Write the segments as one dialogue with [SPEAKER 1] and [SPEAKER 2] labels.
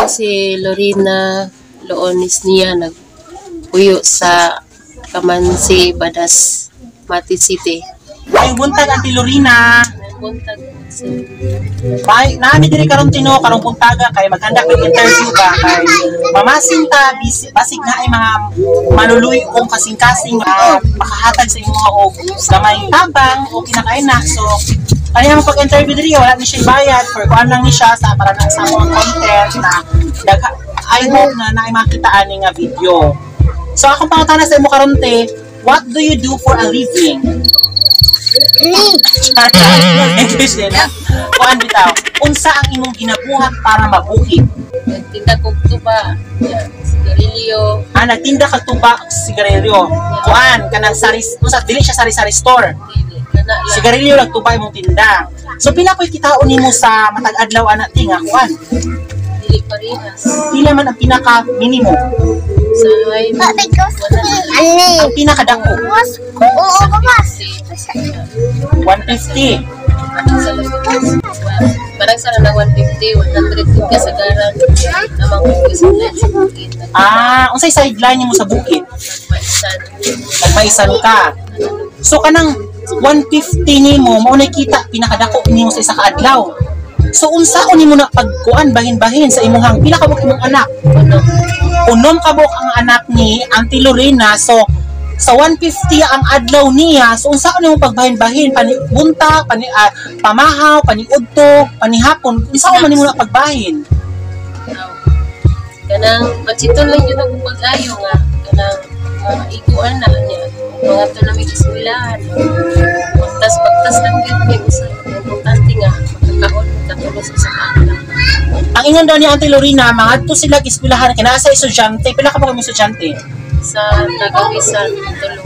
[SPEAKER 1] Ako si Lorena Loonis niya, nagpuyo sa Kamansi, Badas, Mati City.
[SPEAKER 2] Ay, buntag, Auntie Lorena.
[SPEAKER 1] Buntag sa
[SPEAKER 2] Bay, nami diri karon tino karong buntaga kay maghanda kay interview ba kay mamasin ta basig na ay mga maluluy-ong kasing-kasing makahatag sa imuha og gamay tabang o kinakain na. So kaniya mo pag-interview diri, wala ni siya bayad for kuan lang ni siya sa para na sa mga content na dagha. I hope na naay makita ani nga video. So akong pangutana sa imo karon te, what do you do for a living? English din na. Kuan bitaw. Unsa ang imong ginabuhat para mabuhi?
[SPEAKER 1] Nagtinda kog tuba, yan, sigarilyo.
[SPEAKER 2] Ah, nagtinda kag tuba, sigarilyo. Kuan kanang sari, unsa, dili siya sari-sari store?
[SPEAKER 1] Dili kana lang.
[SPEAKER 2] Sigarilyo lang, tuba imong tinda. So pila ko'y kitaon nimo sa matag adlaw ana ti nga kuan?
[SPEAKER 1] Dili parehas.
[SPEAKER 2] Pila man ang pinaka minimum?
[SPEAKER 1] Sa ay wala.
[SPEAKER 2] Ang pinaka dako?
[SPEAKER 3] Oo, baba.
[SPEAKER 2] 150.
[SPEAKER 1] Sa parang sa na 150, 100 kung kasagaran namang kung sa sa bukid.
[SPEAKER 2] Ah, unsay sideline nimo sa bukid?
[SPEAKER 1] Nagmaisan.
[SPEAKER 2] Nagmaisan ka. So kanang 150 nimo mao na kita pinakadako nimo sa isa ka adlaw. So unsaon nimo na pagkuan bahin-bahin sa imuhang pila ka buok imong anak?
[SPEAKER 1] Ano?
[SPEAKER 2] 6 ka buok ang anak ni Auntie Lorena. So sa 150 ang adlaw niya, so unsaon nimo pagbahin-bahin pani bunta, pani pamahaw, pani udto, panihapon, unsaon man nimo na pagbahin?
[SPEAKER 1] Aw. Kanang budgeton lang yun ako pag-ayo nga kanang mga iguan na niya mga to namin eskwelahan, bagtas bagtas lang gyud kay usa importante nga makakaon, makatulog sa adlaw.
[SPEAKER 2] Ang ingon daw ni Auntie Lorena, mangadto sila eskwelahan kay naa sa estudyante. Pila ka ba kami estudyante?
[SPEAKER 1] Sa Tagawisan, tulog.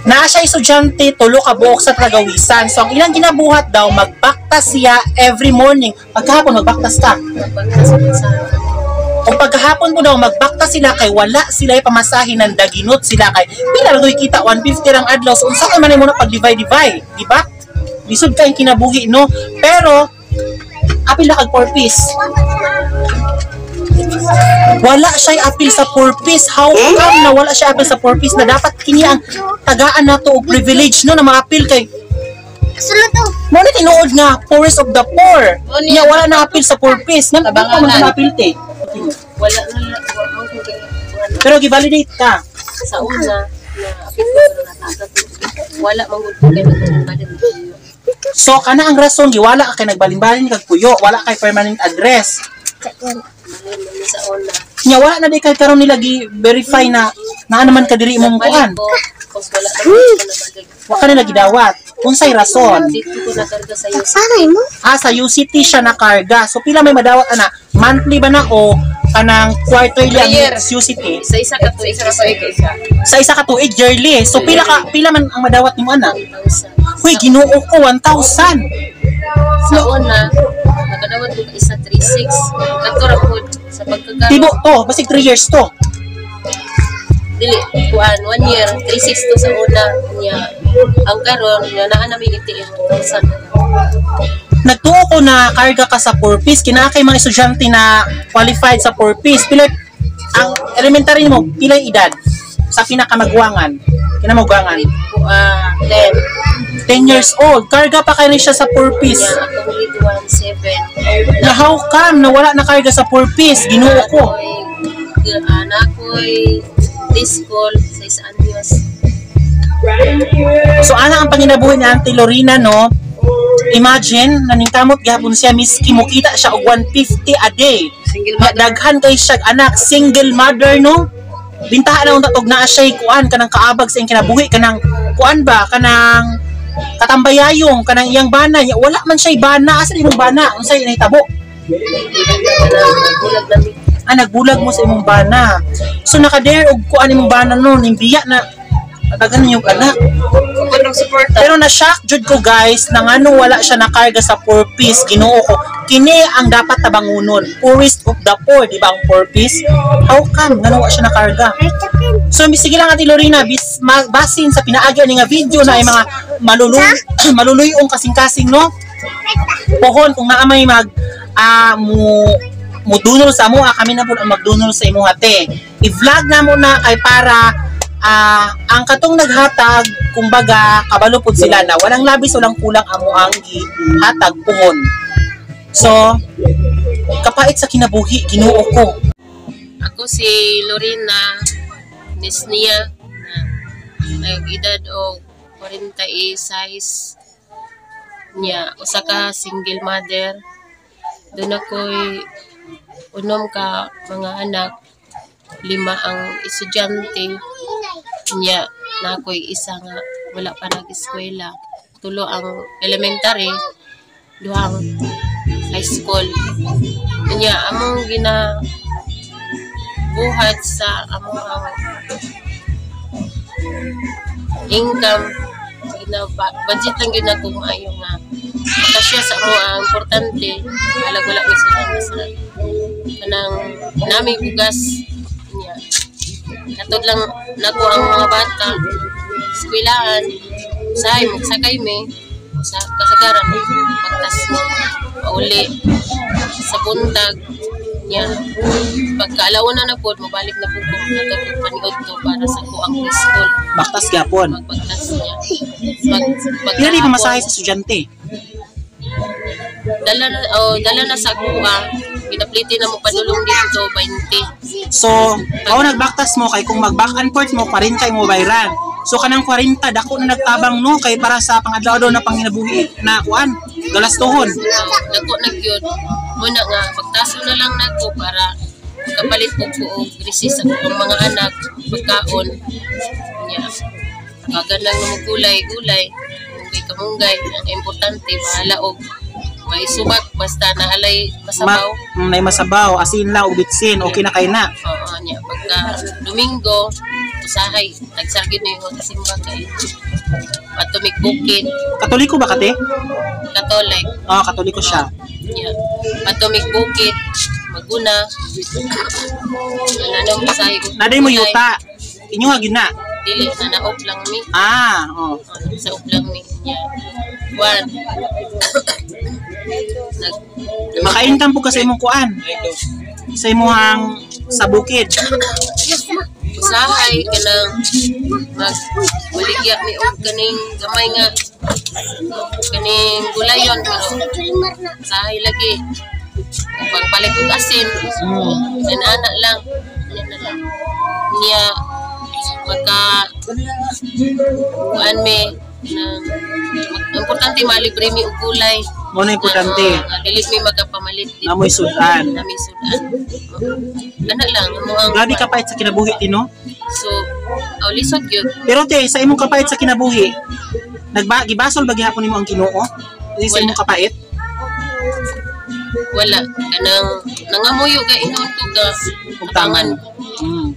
[SPEAKER 2] Naa siya estudyante, tulo ka buok sa Tagawisan. So ang ilang ginabuhat daw, magbaktas siya every morning. Pagkahapon magbaktas ka?
[SPEAKER 1] Bagtas sa
[SPEAKER 2] O pagkahapon mo daw magbaktas sila kay wala sila pamasahin ng daginot sila kay pila lang kita, 150 lang adlaw. So unsa man nimo na pag divide divide, di ba? Lisod kay kinabuhi, no? Pero apil na kag 4 piece. Wala siya apil sa 4 piece. How come na wala siya apil sa 4 piece na dapat kini ang tagaan nato og privilege, no, na maapil kay
[SPEAKER 3] Sulod to.
[SPEAKER 2] mo na tinuod nga poorest of the poor. Nya wala na apil sa 4 piece. Nga pa man na apil te?
[SPEAKER 1] Wala na lang, wala mo kay
[SPEAKER 2] Pero gi-validate ka?
[SPEAKER 1] Sa una na apil ko pero natagat, wala man gud ko kay nagbalin.
[SPEAKER 2] So kana ang rason giwala ka kay nagbalin-balin kag puyo, wala kay permanent address.
[SPEAKER 1] Balin man ni sa una.
[SPEAKER 2] Nya wala na di kay karon nila gi-verify na naa naman ka diri imong kuan?
[SPEAKER 1] Balik ko kos wala na ko nabalik.
[SPEAKER 2] Wa ka nila gidawat. Unsay rason?
[SPEAKER 1] Dito ko nakarga sa UC.
[SPEAKER 3] Sanay mo?
[SPEAKER 2] Ah, sa UCT siya nakarga. So pila may madawat ana? Monthly ba na o kanang quarterly ang
[SPEAKER 1] Year.
[SPEAKER 2] UCT?
[SPEAKER 1] Sa isa ka tuig,
[SPEAKER 4] Isa ka tuig, isa.
[SPEAKER 2] Sa isa ka tuig, yearly. So pila man ang madawat nimo ana?
[SPEAKER 1] 1,000.
[SPEAKER 2] Huy, Ginoo ko, 1,000.
[SPEAKER 1] Sa una nakadawat ko isa 36 kadto ra pud sa pagkakaroon.
[SPEAKER 2] Tibo to, basig 3 years to.
[SPEAKER 1] Dili, kuan, one year 36 to sa una niya. Ang karon nga naa na may ATM, 1,000.
[SPEAKER 2] Nagtuo ko na karga ka sa 4 piece kinaa kay mga estudyante na qualified sa 4 piece. Pila ang elementary mo, pila yung edad sa pinakamagwangan, kinamagwangan?
[SPEAKER 1] Grade ko 10.
[SPEAKER 2] 10 years old, karga pa kayo siya sa 4 piece.
[SPEAKER 1] Niya akong grade 1, 7.
[SPEAKER 2] Na how come na wala na karga sa 4 piece? Ginoo ko.
[SPEAKER 1] Anak ko'y school sa isa anyos.
[SPEAKER 2] So ana ang panginabuhi ni Auntie Lorena, no? Imagine naningkamot gihapon siya miski mokita siya og 150 a day.
[SPEAKER 4] Single mother.
[SPEAKER 2] Daghan kay siya anak, single mother, no? Bintahan na unta og naa siya kuan kanang kaabag sa iyang kinabuhi, kanang kuan ba, kanang katambayayong kanang iyang bana. Nya, wala man siya bana. Asa imong bana? Unsay nahitabo?
[SPEAKER 1] Kanang bulag na mi.
[SPEAKER 2] Ah, nagbulag mo sa imong bana. So nakadare og kuan imong bana, no, ning biya na daghan ninyong anak.
[SPEAKER 4] Kung ng suporta.
[SPEAKER 2] Pero na-shock jud ko guys na ngano wala siya nakarga sa 4 piece. Ginoo ko. Kini ang dapat tabangunon. Poorest of the poor, di ba ang 4 piece? How come ngano wala siya nakarga? So sige lang, Ate Lorena, basin sa pinaagi ani nga video na ay mga maluluyong kasing-kasing, no? Pohon kung naa may mag mo mudunol sa amoa, kami na pud ang magdunol sa imuha, te. I-vlog na mo na kay para ang katong naghatag, kumbaga kabalo pud sila na walang labis, walang kulang amo ang gihatag puhon. So, kapait sa kinabuhi, Ginoo ko.
[SPEAKER 1] Ako si Lorena Nesnia na nag-edad og 46 niya, usa ka single mother. Doon ako'y unom ka mga anak, lima ang estudyante niya, na ako'y isa nga wala pa nag-eskwela. Tulo ang elementary, duha ang high school. Niya, among gina buhat sa among ang income, gina budget lang gyud nako maayo nga makasya sa amo. Ang importante alag wala mi sila sa kanang nami bugas niya. Katod lang nako ang mga bata eskwelahan, usahay magsakay mi sa kasagaran, pagtas mo pauli sa buntag niya. Pagkaalauna na pod, mobalik na po ko, matod og paniud to para sa kuang preschool.
[SPEAKER 2] Baktas gyapon.
[SPEAKER 1] Magbagtas niya pag
[SPEAKER 2] Pila di pamasahe sa estudyante?
[SPEAKER 1] Dala na, oh, dala na sa kuha, ginapliti na mo padulong dito, 20.
[SPEAKER 2] So, kao nagbaktas mo kay kung mag back and forth mo 40 mo bayran. So kanang 40 dako na nagtabang, no, kay para sa pangadlaw na panginabuhi na kuan, galastuhon.
[SPEAKER 1] So, dako na gyud muna nga pagtaso na lang nako para kapalit po ko og recess sa akong mga anak, pagkaon niya. Kagan lang mo gulay gulay, munggay kamunggay. Ang importante bahala og may subak, basta naalay masabaw.
[SPEAKER 2] May masabaw, asin lang ug bitsin, okay na kay na.
[SPEAKER 1] Oo, niya pagka Domingo usahay tagsargid na yung simba kay Atomic Bukid.
[SPEAKER 2] Katoliko ba kate?
[SPEAKER 1] Catholic.
[SPEAKER 2] Ah, Katoliko siya.
[SPEAKER 1] Niya Atomic Bukid Maguna ano usahay og
[SPEAKER 2] Naday mo
[SPEAKER 1] gulay.
[SPEAKER 2] yuta. Inyo nga gyud na.
[SPEAKER 1] Dili na, naop lang mi.
[SPEAKER 2] Ah, oh.
[SPEAKER 1] Oh, sa up lang mi niya. One nag
[SPEAKER 2] Maka-income po ka sa imong kuan. Sa imong sa bukid.
[SPEAKER 1] Usahay kanang mag baligya mi og kaning gamay nga kaning gulayon, pero usahay lagi pagpalit og asin. Ana lang, ana na lang niya. Magka kuan mi na importante malibre mi og gulay.
[SPEAKER 2] Mo na importante.
[SPEAKER 1] Nga dili mi magapamalit dito.
[SPEAKER 2] Namoy sudan.
[SPEAKER 1] Nami sudan. Ana lang amo ang
[SPEAKER 2] Grabe kapait sa kinabuhi, Tino.
[SPEAKER 1] So, oh, lisod gyud.
[SPEAKER 2] Pero te, sa imong kapait sa kinabuhi, nagba gibasol ba gihapon nimo ang Ginoo? Sa
[SPEAKER 1] Wala.
[SPEAKER 2] imong kapait?
[SPEAKER 1] Wala, kanang nangamuyo ga inon ko ga
[SPEAKER 2] Ug tangan.
[SPEAKER 1] tabangan.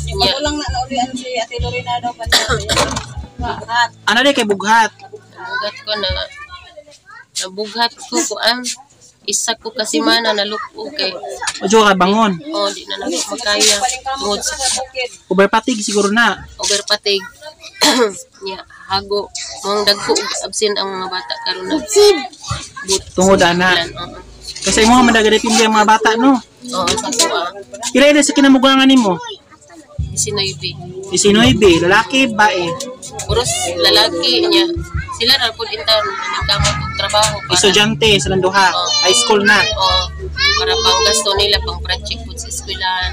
[SPEAKER 4] Yung
[SPEAKER 1] Yeah.
[SPEAKER 4] bago lang na naulian si Ate Lorena daw pa niya. Hat.
[SPEAKER 2] Ano di kay bughat?
[SPEAKER 1] Nabughat ko na, nabughat ko kuan isa ko kasi mana naluko kay
[SPEAKER 2] Ojo ka bangon.
[SPEAKER 1] Oh, di na nako makaya tungod sa
[SPEAKER 4] Bukid.
[SPEAKER 2] Overpatig siguro na.
[SPEAKER 1] Overpatig niya, hago mong dagko og absent ang mga bata karon na but
[SPEAKER 2] Tungod ana.
[SPEAKER 1] Oo.
[SPEAKER 2] Kasi imo man dagadepende ang mga bata, no.
[SPEAKER 1] Oo, sa ko ah.
[SPEAKER 2] Pila edad sa kinamugangan nimo?
[SPEAKER 1] 19.
[SPEAKER 2] 19, lalaki, bae?
[SPEAKER 1] Puros lalaki niya. Sila ra pud intawon nagkamot og trabaho para
[SPEAKER 2] Estudyante silang duha. High school na.
[SPEAKER 1] Oo, para pang gasto nila, pang project pud sa eskwelahan.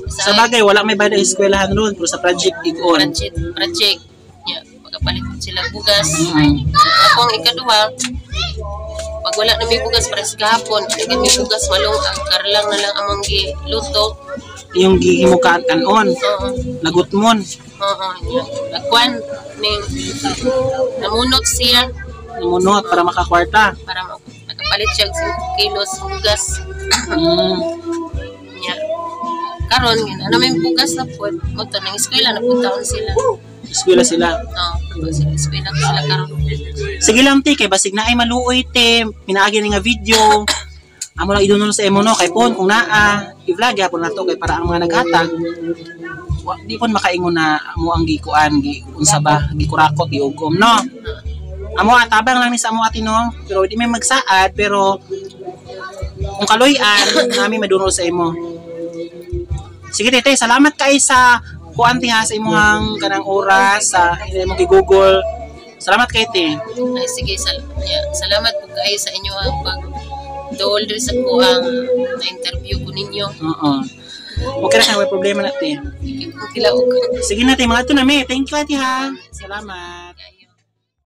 [SPEAKER 2] Sa bagay, wala may bayad ang eskwelahan ron, pero sa project igon.
[SPEAKER 1] Project project niya, pagkapalit pud sila bugas. Ako ang ikaduha, pag wala na may bugas para sa gahapon, lagi may bugas malung ang karlang na lang among giluto.
[SPEAKER 2] Yung gihimukaan kanon,
[SPEAKER 1] Oo.
[SPEAKER 2] lagutmon.
[SPEAKER 1] Oo, niya. Nagkuan ning namunot siya.
[SPEAKER 2] Namunot para makakwarta.
[SPEAKER 1] Para nakapalit siya og 5 kilos bugas. Niya. Karon ano may bugas na pod, mo to nang eskwela na pud taon sila.
[SPEAKER 2] Eskwela sila.
[SPEAKER 1] Oo, sila eskwela ko sila karon.
[SPEAKER 2] Sige lang te, kay basig na ay maluoy te, pinaagi ni nga video. Amo lang idunol sa imo, no, kay pon kung naa, i-vlog gyapon nato kay para ang mga naghatag wa, di pon makaingon na amo ang gikuan, gi unsa ba, gikurakot, giugom, no. Amo atabang lang ni sa amo ati, no, pero di may magsaad, pero Akong kaluy-an, nami madunol sa imo. Sige, tete, salamat kay sa kuan ti ha, sa imong kanang oras sa imong gi-Google. Salamat kay te.
[SPEAKER 1] Ay sige, yeah, salamat po kayo sa inyo ang pag dool diri sa kuang na interview ko ninyo.
[SPEAKER 2] Oo. Okay ra kay problema na te.
[SPEAKER 1] Sige po kilaog.
[SPEAKER 2] Sige na te, mga ito na me. Thank you, ate ha. Salamat.